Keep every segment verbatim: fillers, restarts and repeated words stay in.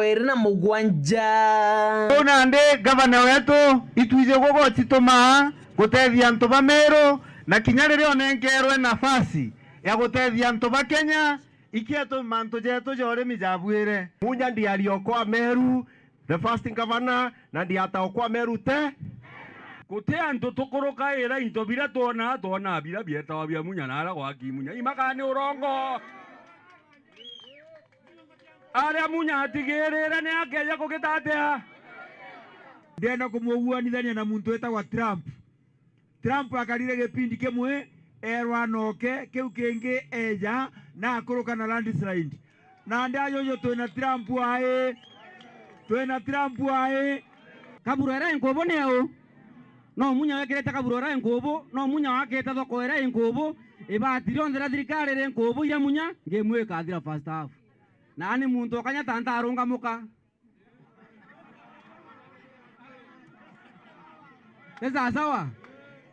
iri na mugwanja. Riu nandi gavana wetu itwiji gugocitumaa gutethia antu ba Meru, na kinya riria onenkerwe nafasi ya gutethia antu ba Kenya, ikietu mantu jetu ja urimi jabuire. Munya ndiaria okwa Meru, the first governor, na ndiata okwa Meru te. Guti antu tukurukaira into biria twonaa, twonaa biria bietawa bia Munya na aria gwaki Munya. Imakaa ni urongo. Aria Munya atigirire ni akeja kugita atia? Ndienda kumuguanithania na muntu wetagwa Trump. Trump akarire gipindi kimwe, erwa anoke, kiu kingi eja, na akuruka na landslide. Nandi ajuju twina Trump ai. Twina Trump ai. Kaburu iria inkubu ni au? No Munya wekirite kaburu iria inkubu, no Munya wakite thoko iria inkubu, ibati rionthe ria thirikari ri nkubu iria Munya, game ikathira first half. Naani muntu okanya ta ntarungamuka. Ni sasawa?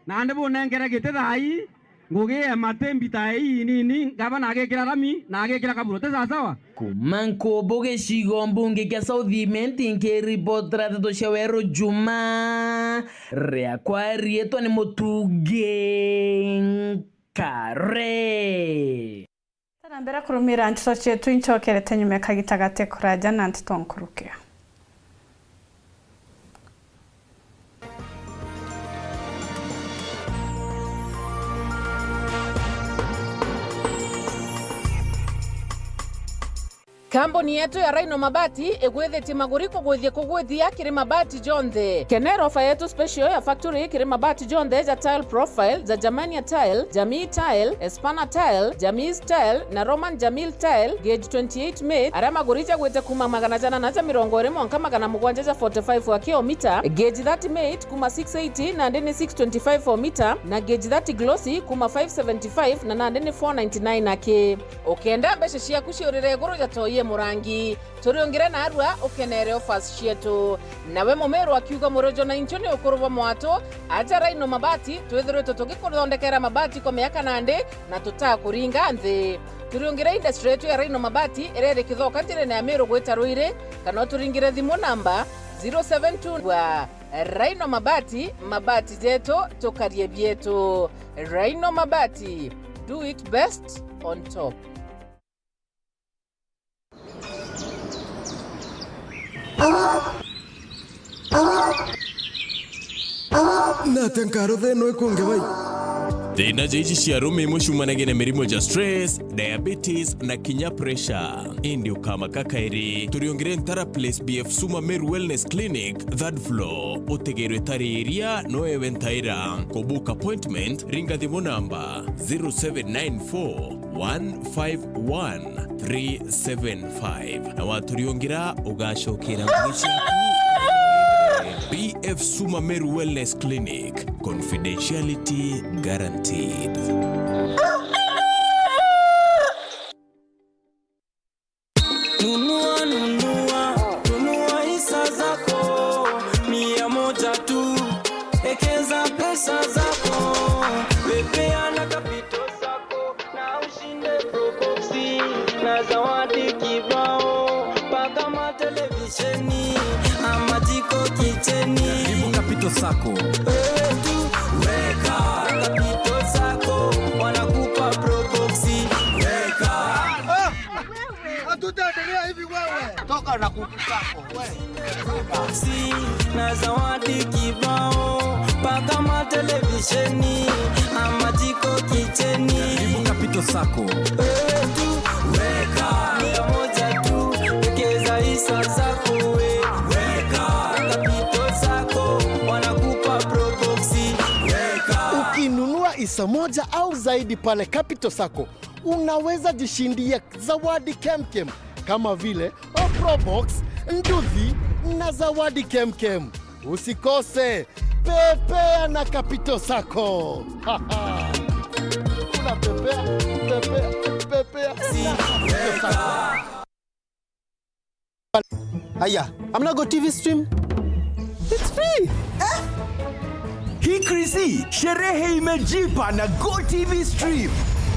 Nandi bunenkere giti thaa ii, ngugi ya mati mbita ii inini, ngavana agikira rami na agikira kaburo. Ti sasawa? Kuma Nkubu gicigo mbunge kia South Imenti, nkiripotera nteto cia Weru Juma, riakwa riitwa ni Mutungi Nkare. Tana mbere kurumira nteto cietu, incokerete nyuma ya kagita gati kuraja na nteto nkurukia. Kambuni yetu ya Rhino Mabati igwithitie maguri kugwithia kugwithia kiri mabati jonthe. Kenera ofa yetu special ya factory kiri mabati jonthe ja tile profile, ja Germania tile, Jamii tile, Espana tile, Jamii tile na Roman Jamil tile, gauge twenty-eight mate, aria maguri jagwite kuma magana jana na ja mirongo iri mwanka magana mugwanja ja forty-five wa kio mita, gauge thirty mate kuma six eighty nandi ni six twenty-five o mita, na gauge thirty glossy kuma five seventy-five na nandi ni four ninety-nine aki. Ukenda mbeca ciaku ciurire iguru ja toi ya murangi, turiungire narua ukenere offers cietu. Nawe mumiru akiuga murojo na inchu ni ukuru bwa mwatu, aja Rhino Mabati, twithiritwe tugikuthondekera mabati kwa miaka nandi na tutakuringa nthi. Turiungire industry yetu ya Rhino Mabati iria iri Kithoka njirene ya Miru gwita Ruiri, kana uturingire thimu namba zero seven two wa Rhino Mabati, mabati jetu, tukarie bietu. Rhino Mabati, do it best on top. Nate nkaro thina ikunge bai. Thina ja iji cia rumi imwe ciumanagia na mirimo ja stress, diabetes na kinya pressure. Indi ukamaka kairi. Turiongere Ntara Place B F Suma Meru Wellness Clinic, third floor. Utegerwe tariria no ewe ntaira. Ku book appointment, ringa thimu namba zero seven nine four one five one three seven five. Na waturiungira, ugacokera ngugi ciaku. B F Suma Meru Wellness Clinic, confidentiality guaranteed. Nunua, nunua, nunua hisa zako, mia moja tu. Ekeza pesa zako, pepea na Capital Sacco, na ushinde Probox na zawadi kibao, mpaka matelevisheni ama jiko kicheni. Karibu Capital Sacco. Wewe tu weka Capital Sacco, wanakupa Probox. Weka. Hatutaendelea hivi wewe. Toka na kuku zako wewe. Boxi na zawadi kibao, mpaka matelevisheni ama jiko kicheni. Karibu Capital Sacco. Wewe tu weka mia moja tu, wekeza hisa zako we. Weka Capital Sacco, wanakupa Probox. Weka. Ukinunua hisa moja au zaidi pale Capital Sacco, unaweza jishindia zawadi kemkem kama vile Probox, nduthi na zawadi kemkem. Usikose, pepea na Capital Sacco. Unapepea, pepea, pepea na Capital Sacco. Aya, hamna Go T V stream? It's free. Eh? Hii Chrissy, sherehe imejipa na Go T V stream.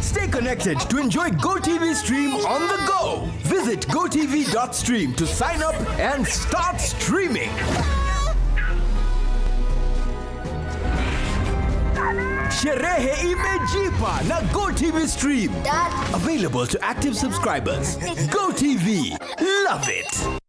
Stay connected to enjoy GoTV Stream on the go. Visit gotv dot stream to sign up and start streaming. Sherehe imejipa na GoTV Stream. Dad. Available to active subscribers. GoTV. Love it.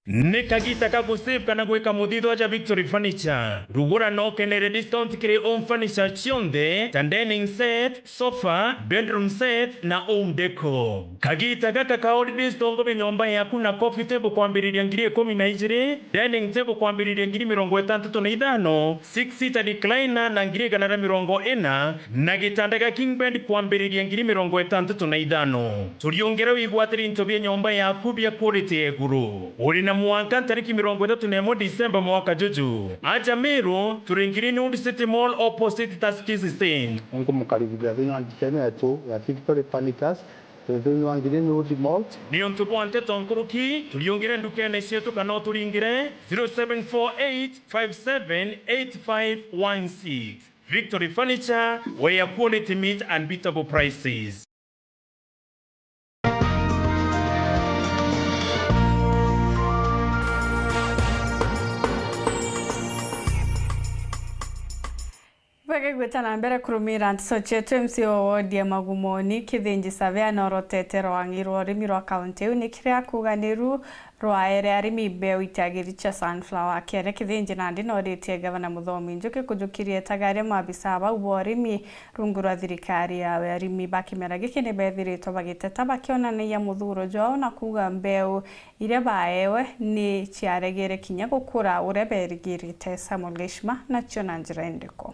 Ni kagiita ka gusave kana gwika muthithwa ja Victory Furniture. Rugura na ukenere discount kiri home furniture cionthe ta dining set, sofa, bedroom set na home decor. Kagiita gaka ka holidays, tongobe nyomba yaku na coffee table kwambiriria ngiri ikumi na ijiri, dining table kwambiriria ngiri mirongo itantatu na ithano, six seater recliner na ngiri igana ria mirongo ina, na gitanda gia king bed kwambiriria ngiri mirongo itantatu na ithano. Turiungire wigwatire into bia nyomba yaku bia quality ya iguru. Uri na mwanka ntariki mirongo ithatu na imwe Disemba mwaka juju. Aja Meru, turi Greenwood City Mall opposite Tuskys Stand. Nkumukaribithia thiini wa nduka yetu ya Victory Furnitures, turi thiini wa Greenwood Mall. Niuntu bwa nteto nkuruki, turiungire ndukene cietu kana uturingire zero seven four eight five seven eight five one six. Victory Furniture, where quality meet unbeatable prices. Bwega gwita na mbere kurumira nteto cietu. M C A wa wodi ya Magumoni, Kithinji Savea, norotete rwang'i rwa urimi rwa kaunti iu ni kiria kuganiru rwaere arimi mbeu itiagiri cia sunflower. Kiere Kithinji nandi noritie Gavana Muthomi Njuki kujukiria etaga aria maabisa bau ba urimi rungu rwa thirikari yawe. Arimi ba kimera giki ni bethiritwe bagiteta bakionanagia muthuro jwao na kuuga mbeu iria baewe ni ciaregere kinya gukura uria berigirite. Samuel Gishima nacio na njira indiku?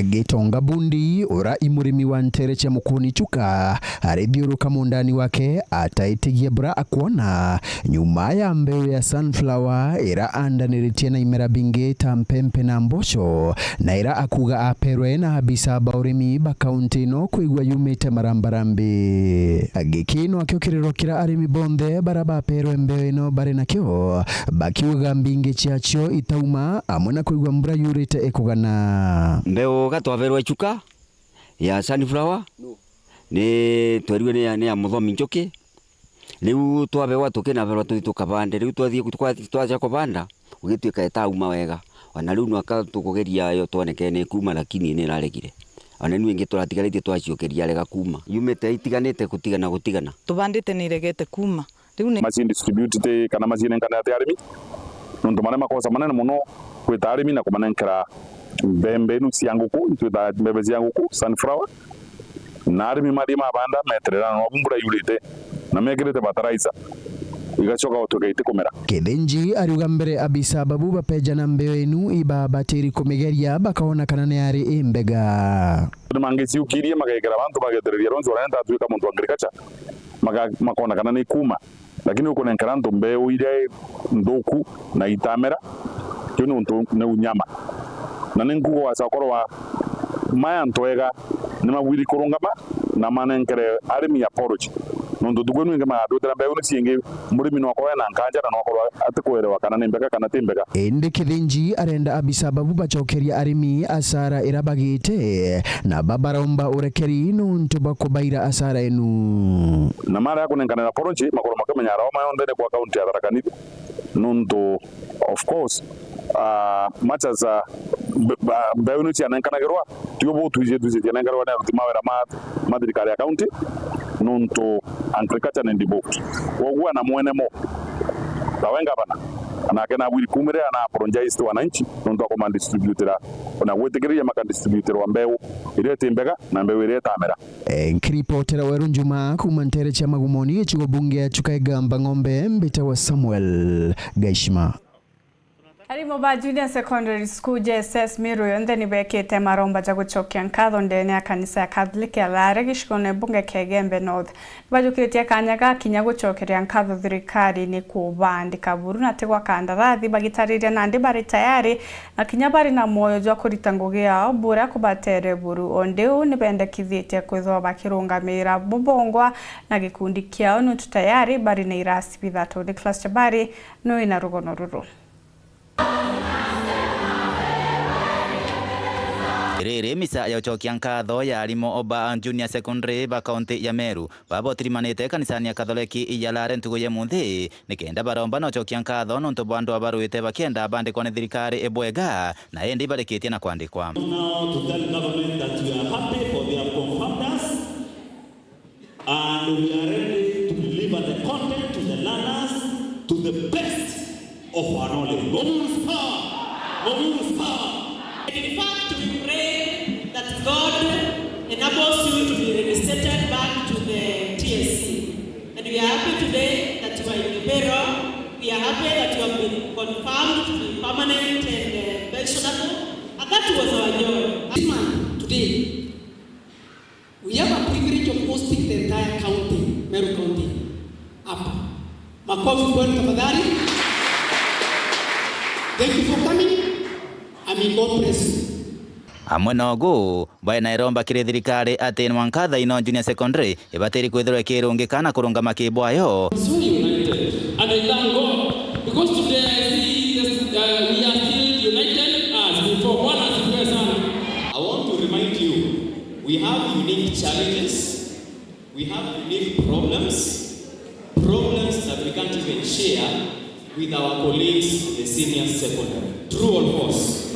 Gitonga Bundi, ura i murimi wa ntere cia Mukuni Chuka, arithiuruka mundani wake ataitigia bura akwona nyuma ya mbeu ya sunflower ira andaniritie na imera bingi ta mpempe na mboco, na ira akuga aperwe na abisa ba urimi ba kaunti ino kwigua yumite marambarambi. Giki no akio kiriro kira arimi bonthe bara baperwe mbeu ino bari nakio, bakiuga mbingi ciacio itauma, amwe na kwigua mbura yurite ikugana. Mbeu ga twaberwa Chuka ya sunflower, ni twerue ni ya, ni ya Muthomi Njuki. Riu twabewa tukinaberwa tuthi tukabande. Riu twathie ku-, twa-, twaja kubanda, ugituika itauma wega. Ona riu nwaka tukugeria yo twoneke ni kuma, lakini ni iraregire. Ona niu ingi turatigaritie twaciokeria rega kuma. Yumite itiganite gutigana gutigana. Tubandite ni iregete kuma. Riu ni maci distribute ti kana maci nenkanira ti arimi, nontu maria makosa manene mono gwita arimi na kumanenkera mbembe inu cia nguku, itwita mbembe cia nguku, sunflower, na arimi mathii mabanda meterera nwabu mbura yurite na mekirite fertilizer, igacoka gutuika itikumera. Kithinji ariuga mbere abisa babu bapeja na mbeu inu ibabatiri kumigeria bakaona kana ni ari imbega. Ni mangiciukirie magekera bantu bagetereria ronsi warenda atuika muntu wa agriculture, maka-, makona kana ni kuma. Lakini ukunenkera antu mbeu iria i nthuku na itamera, kiu ni untu ni unyama. Na ni nkuuga waca ukorwa maya antu ega ni mabwiri kurungama na manenkere arimi apology. Nontu ntuku inu ingi magatwitira mbeu ni ciingi, murimi no akorwe na nkanja na no akorwe atikwerewa kana ni mbega kana ti mbega. Indi Kithinji arenda abisa babu bacokeria arimi asara ira bagite, na babaromba urekeri nontu bwa kubaira asara enu. Na mara ya kunenkanira apology, makorwo makimenya arao ma yonthe ni kwa kaunti ya Tharaka Nithi, nontu, of course, ah, much as, ah, mbe-, ba-, mbeu ni cianenkanagirwa, tio bu twiji twiji cianenkanagirwa ni aruti mawira ma, ma thirikari ya kaunti, nontu agriculture ni devolved. Kwoguo ana mwene mo, tawe ngavana, anake nabwiri kumirira na apologized wananchi, nontu akoma distributira, ona gwitikiriria makadistributirwa mbeu iria iti mbega na mbeu iria itamera. E, nkiripotera Weru Njuma kuuma ntere cia Magumoni, gicigo bunge ya Chuka Igamba Ng'ombe, mbitagwa Samuel Gaishima. Arimu ba Junior Secondary School J S S Meru yonthe ni bekite maromba ja gucokia nkatho ndene ya kanisa ya Catholic ya Lare gicigone bunge kia Igembe North. Ni bajukitie kanya ga kinya gucokeria nkatho thirikari ni kubandika buru na tigwa kandarathi, bagitariria nandi bari tayari na kinya bari na mwoyo jwa kurita ngugi yao buria kubatere buru. O ndi uu, ni bendekithitie kwithwa bakirungamira bubongwa na gikundi kiao, nontu tayari bari na irasi bithatu. Nicholas Chabari nui na rugono ruru. Riri misa ya ucokia nkatho ya arimu ba Junior Secondary ba kaunti ya Meru babotirimanite kanisani ya Kathoreki ya Lare ntugu ya munthi, nikenda baromba na ucokia nkatho nontu bwa andu abaruite bakienda bandikwa ni thirikari ibwega, na indi ibarikitie na kwandikwa. Now to tell government that we are happy for they have confirmed us. And we are ready to deliver the content to the learners to the best of our knowledge. Mobu's power! Mobu's power! In fact, we pray that God enables you to be reinstated back to the T S C. And we are happy today that you are in the payroll. We are happy that you have been confirmed to be permanent and, uh, pensionable. And that was our joy. This month, today, we have a privilege of hosting the entire county, Meru County, hapa. Makofi kwenu tafadhali. Thank you for coming. I mean, God bless you. Amwe nogu, bae na iromba kiri thirikari ati ni mwanka Thaino Junior Secondary ibatiri kwithirwa ikirungika na kurungama kibwayo. So united. And I thank God because today I see this, uh, we are still united as before. Bwana asifiwe sana. I want to remind you, we have unique challenges, we have unique problems, problems that we can't even share with our colleagues in the senior secondary. True or false?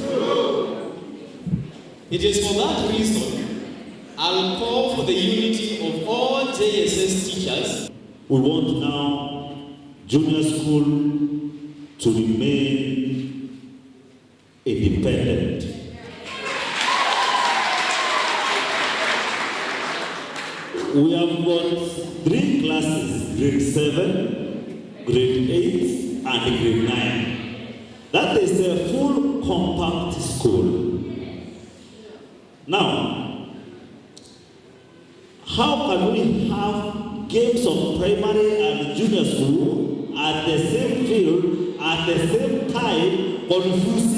It is for that reason I'll call for the unity of all J S S teachers. We want now junior school to remain independent. We have got three classes, grade seven, grade eight, and grade nine. That is a full compact school. Now, how can we have games of primary and junior school at the same field, at the same time, confusing